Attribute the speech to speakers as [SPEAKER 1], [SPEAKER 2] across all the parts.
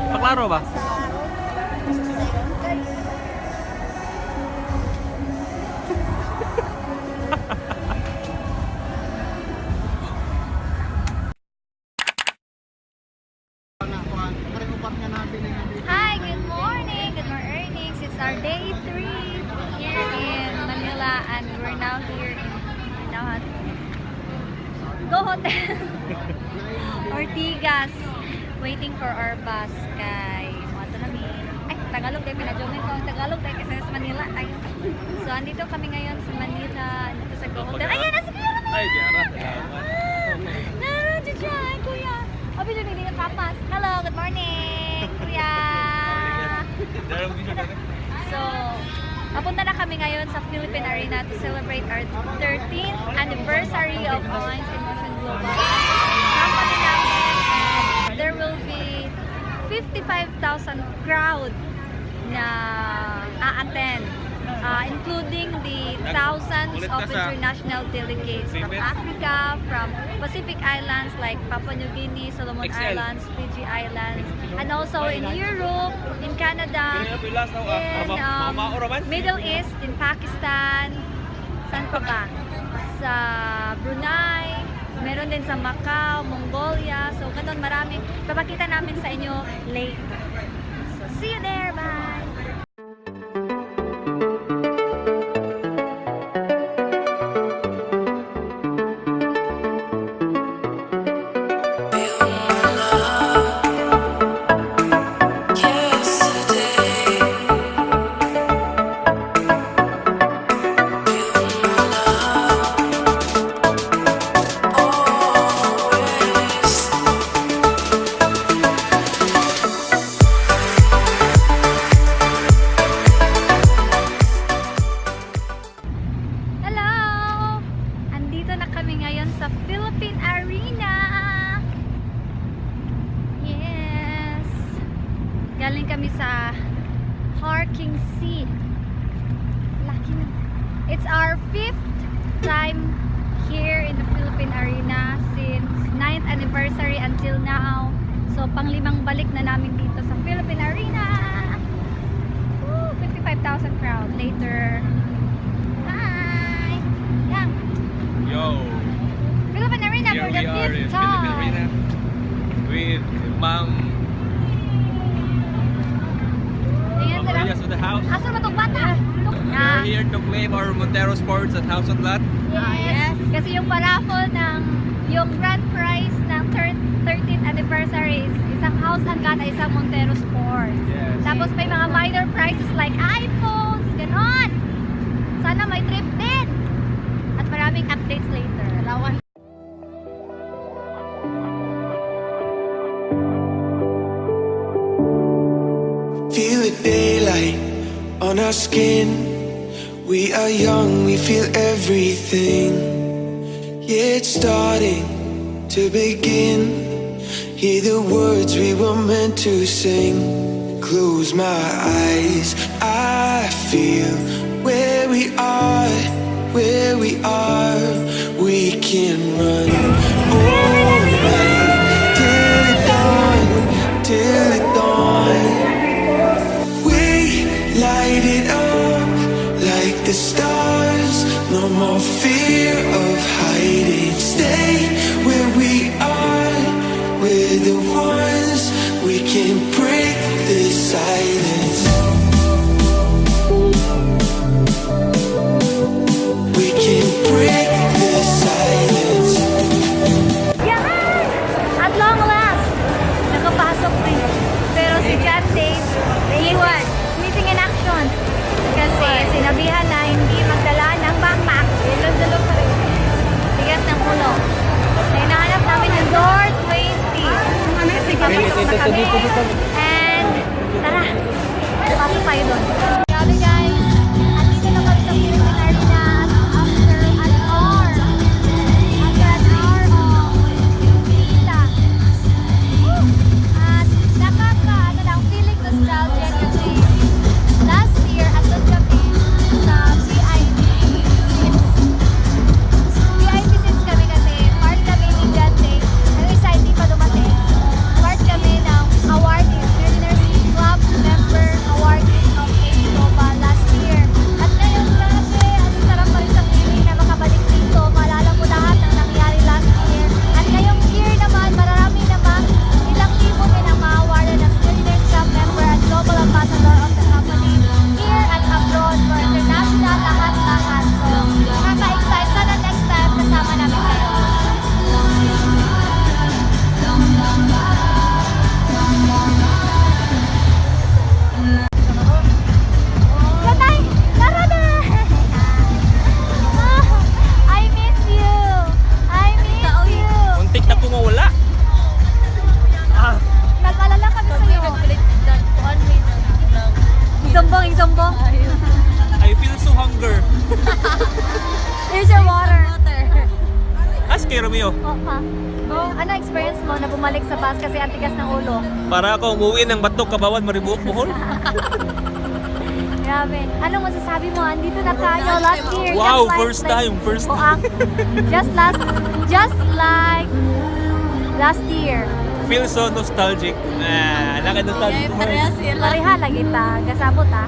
[SPEAKER 1] Paklaro ba?
[SPEAKER 2] Hi, good morning. Good morning, earnings. It's our day 3 here in Manila and we're now here in we're now at Go Hotel Ortigas, waiting for our bus kay moadto na mi. Ay, Tagalog kay pinadyomin ko. Tagalog kay kasi sa Manila tayo. So, andito kami ngayon sa Manila, dito sa Go Hotel. Ayan, nasa kuya kami!
[SPEAKER 1] Ay, di ara.
[SPEAKER 2] Naroon siya, kuya. Abi, dyan hindi nakapas. Hello, good morning, kuya. So, papunta na kami ngayon sa Philippine Arena to celebrate our 13th anniversary of Alliance in Motion Global. Company namin, and there will be 55,000 crowd na a-attend, including the thousands of international delegates from Africa, from Pacific Islands like Papua New Guinea, Solomon
[SPEAKER 1] XL.
[SPEAKER 2] Islands, Fiji Islands, and also in Europe, in Canada, in Middle East, in Pakistan, saan pa ba? Sa Brunei, meron din sa Macau, Mongolia. So, ganun marami. Papakita namin sa inyo later. So, see you there. Bye!
[SPEAKER 3] Yesterday, always.
[SPEAKER 2] Hello! Andito na kami ngayon sa Philippine Arena! Yes! Galing kami sa Harking Sea. Lucky na. It's our fifth time here in the Philippine Arena since 9th anniversary until now. So, panglimang balik na namin dito sa Philippine Arena! Woo! 55,000 crowd later. Hi! Yang!
[SPEAKER 1] Yo.
[SPEAKER 2] Philippine Arena
[SPEAKER 1] Here
[SPEAKER 2] for the
[SPEAKER 1] we are in
[SPEAKER 2] fifth
[SPEAKER 1] Philippine
[SPEAKER 2] time.
[SPEAKER 1] Arena with Ma'am
[SPEAKER 2] Tingnan sila.
[SPEAKER 1] Maria's of the house.
[SPEAKER 2] Asa ba itong bata?
[SPEAKER 1] We are here to claim our Montero Sports at House on Lot.
[SPEAKER 2] Yes. Kasi yung paraffle ng yung grand prize ng 13th anniversary is isang house and lot ay isang Montero Sports.
[SPEAKER 1] Yes.
[SPEAKER 2] Tapos may mga minor prizes like iPhones, ganon. Sana may trip din. At maraming updates later. Dalawa.
[SPEAKER 3] Feel the daylight on our skin. We are young, we feel everything. Yeah, it's starting to begin. Hear the words we were meant to sing. Close my eyes, I feel where we are, where we are. We can run all night till the dawn, till the dawn. We light it up like the stars. No more fear of hiding. Stay where we are. We're the ones, we can break the silence. We can break the silence.
[SPEAKER 2] Yan! At long last, nakapasok rin. Pero si John Dave, naiwan. Missing in action. Kasi sinabihan na hindi magdala ng backpack. Dalo pa rin. Tigas ng ulo. So, hinahanap namin yung door 20. Papasok na kami. And tara, pasok tayo doon. Grabe, guys, andito na kami sa Philippine Arena after an hour. After an hour of pila. Woo! At nakaka, ano lang, feeling nostalgic kasi last year, andun kami sa VIP seats. VIP seats kami kasi part kami ni John Day. Yung isa hindi pa dumating. Part kami ng awardees.
[SPEAKER 1] kayo.
[SPEAKER 2] Oh, ha? Oh, ano experience mo na bumalik sa bus kasi ang tigas ng ulo?
[SPEAKER 1] Para ako umuwi ng Batok, Cabawan, Maribojoc, Bohol.
[SPEAKER 2] Grabe. Ano masasabi mo? Andito na tayo last year.
[SPEAKER 1] Wow,
[SPEAKER 2] just like,
[SPEAKER 1] first time, first
[SPEAKER 2] Oh, ah, just like last year.
[SPEAKER 1] Feel so nostalgic. Ah, laki nostalgic.
[SPEAKER 2] Pareha lagi ta, gasabot ah.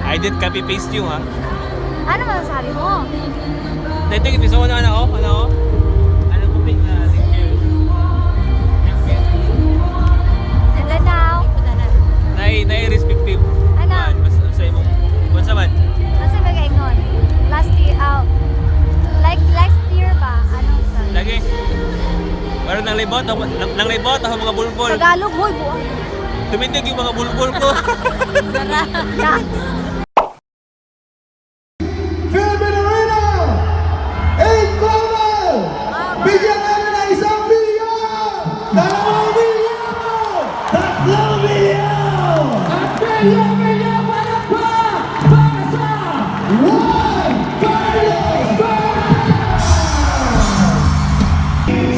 [SPEAKER 1] I did copy paste you ha.
[SPEAKER 2] Ano masasabi mo?
[SPEAKER 1] Dito yung gusto ko na ano, ano? Ano ko pick na thank you.
[SPEAKER 2] And then now,
[SPEAKER 1] Nay respective.
[SPEAKER 2] Ano?
[SPEAKER 1] Man, mas sa imo. Unsa man?
[SPEAKER 2] ano sa ingon? Last year, oh, like last year ba? Ano sa?
[SPEAKER 1] Lagi. Pero nang libot, ako, nang libot ako mga bulbul.
[SPEAKER 2] Tagalog, hoy, buong.
[SPEAKER 1] Tumindig yung mga bulbul ko.
[SPEAKER 2] Yes.
[SPEAKER 4] Philippine Arena! 8 Global! Bigyan namin ng 1 milyon! 2 milyon! 3 milyon! At milyon-milyon palakpak para sa Juan Carlos Ferrer!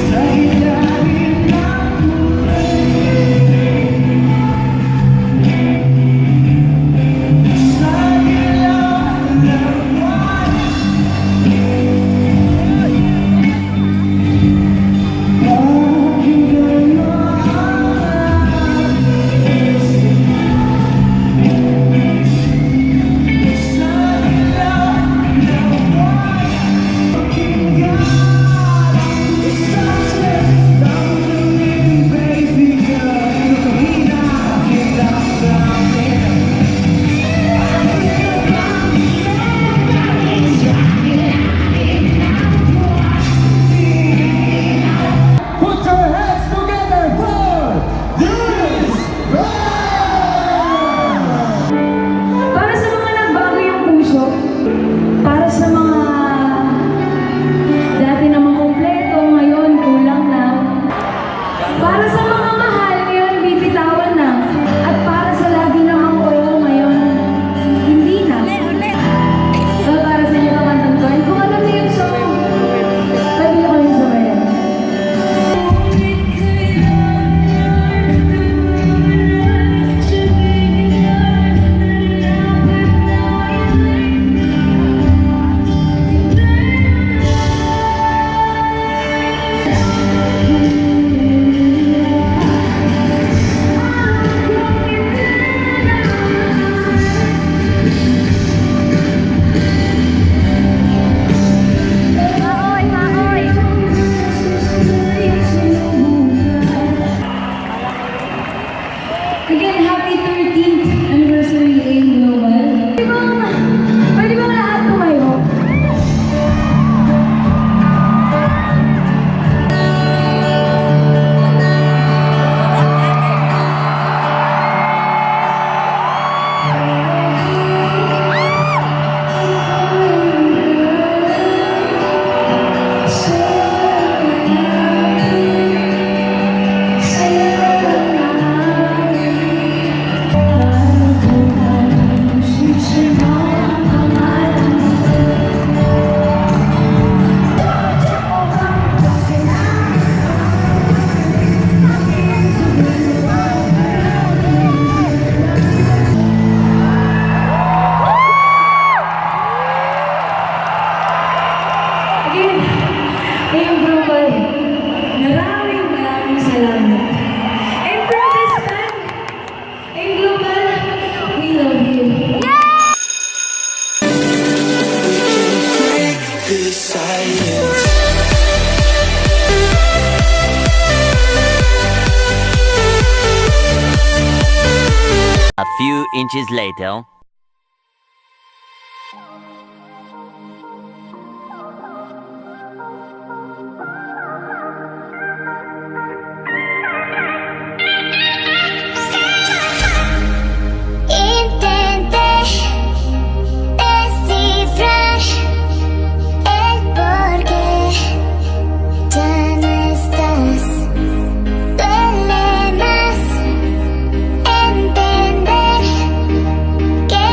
[SPEAKER 4] Sa ilalim ng kulay, sa ilaw ng buwan, pakinggan mo ang aking sa ilaw ng buwan, pakinggan ang isang baby girl, kahina kita. Put your hands together for this band!
[SPEAKER 5] Para sa mga nagbago yung puso, para sa mga dati namang kompleto, ngayon kulang na. Para sa mga mahal, ngayon bibitawan na. At para sa lagi namang oo, ngayon hindi na. Well, para sa inyo naman to. And kung alam niyo yung song, pwede niyo kami sabayan.
[SPEAKER 2] Maoy, maoy.
[SPEAKER 5] Again, happy 13th anniversary AIM Global. Pwede bang lahat tumayo? Again, AIM Global, maraming maraming salamat. And from this band, AIM Global, we love you.
[SPEAKER 3] We can break the silence.
[SPEAKER 6] A few inches later.
[SPEAKER 7] Intenté descifrar el porqué ya no estás. Duele más entender que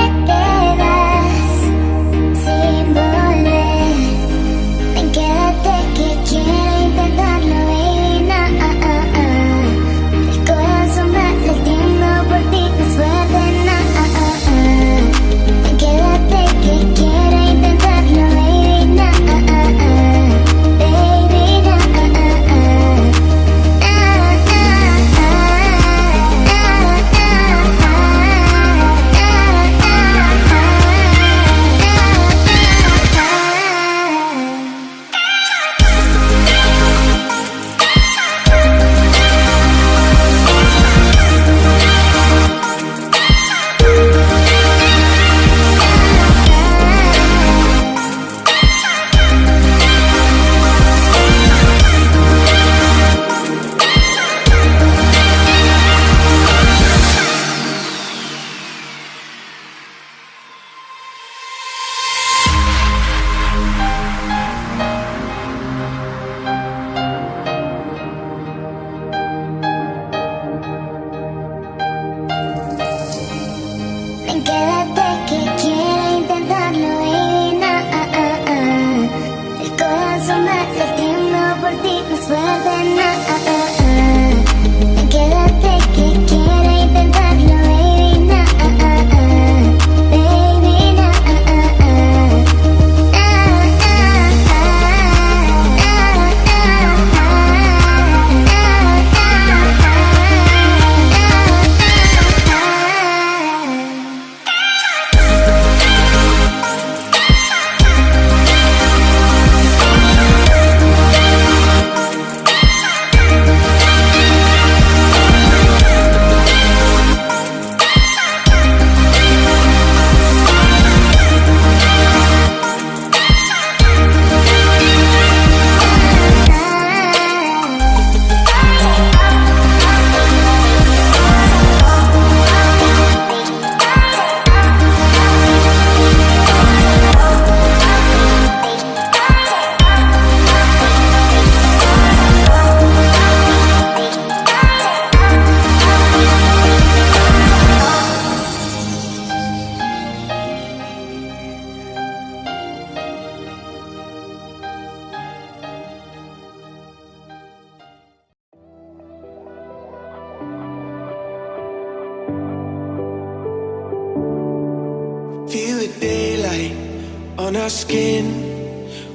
[SPEAKER 3] On our skin.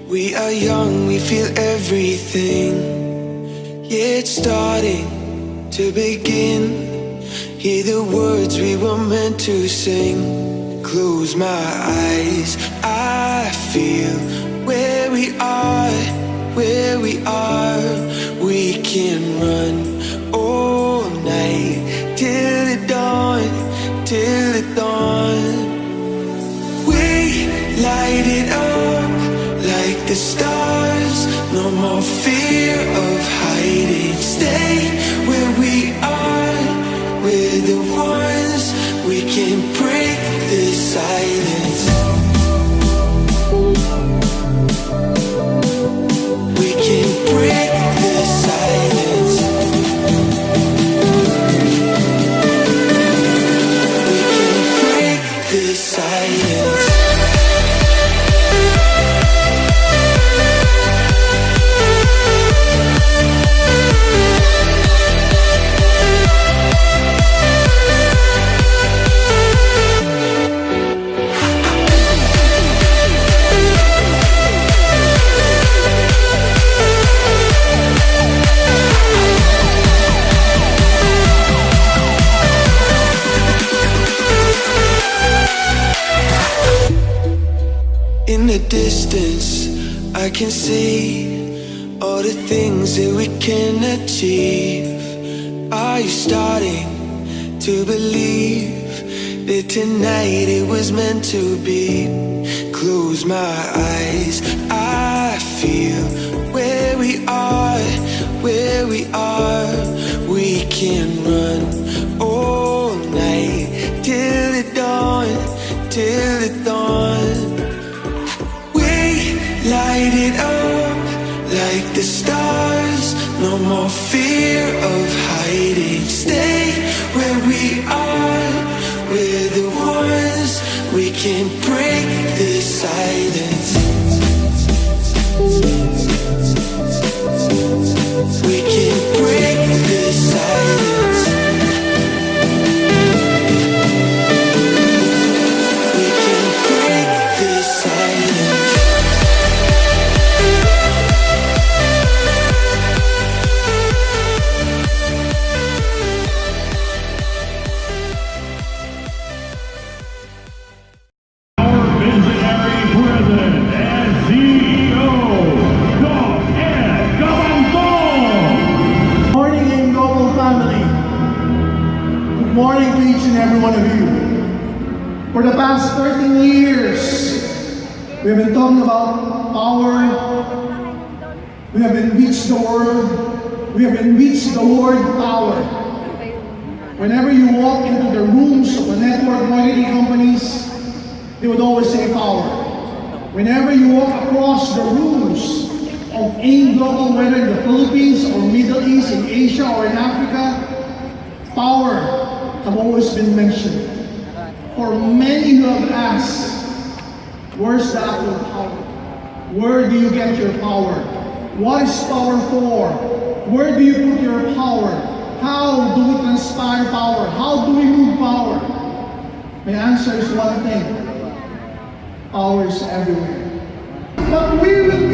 [SPEAKER 3] We are young, we feel everything. Yeah, it's starting to begin. Hear the words we were meant to sing. Close my eyes, I feel where we are, where we are. We can run all night till the dawn, till the dawn. We light it up like the stars. No more fear of hiding. Stay where we are. We're the ones, we can break the silence. We can break the silence. We can break the silence. In the distance, I can see all the things that we can achieve. Are you starting to believe that tonight it was meant to be? Close my eyes, I feel where we are, where we are. We can run all night till the dawn, till the dawn. We light it up like the stars. No more fear of hiding. Stay where we are. We're the ones, we can break the silence. We can break the silence. We can break the silence.
[SPEAKER 8] Our visionary president and CEO, Doc Ed Cabantog.
[SPEAKER 4] Morning, AIM Global family. Good morning to each and every one of you. For the past 13 years, we have been talking about power. We have enriched the world. We have enriched the word "power." Whenever you walk into the rooms of the network marketing companies, they would always say "power." Whenever you walk across the rooms of AIM Global, whether in the Philippines or Middle East, in Asia or in Africa, power have always been mentioned. For many who have asked, "Where's the actual power? Where do you get your power? What is power for? Where do you put your power? How do we transpire power? How do we move power?" My answer is one thing. Power is everywhere. But we will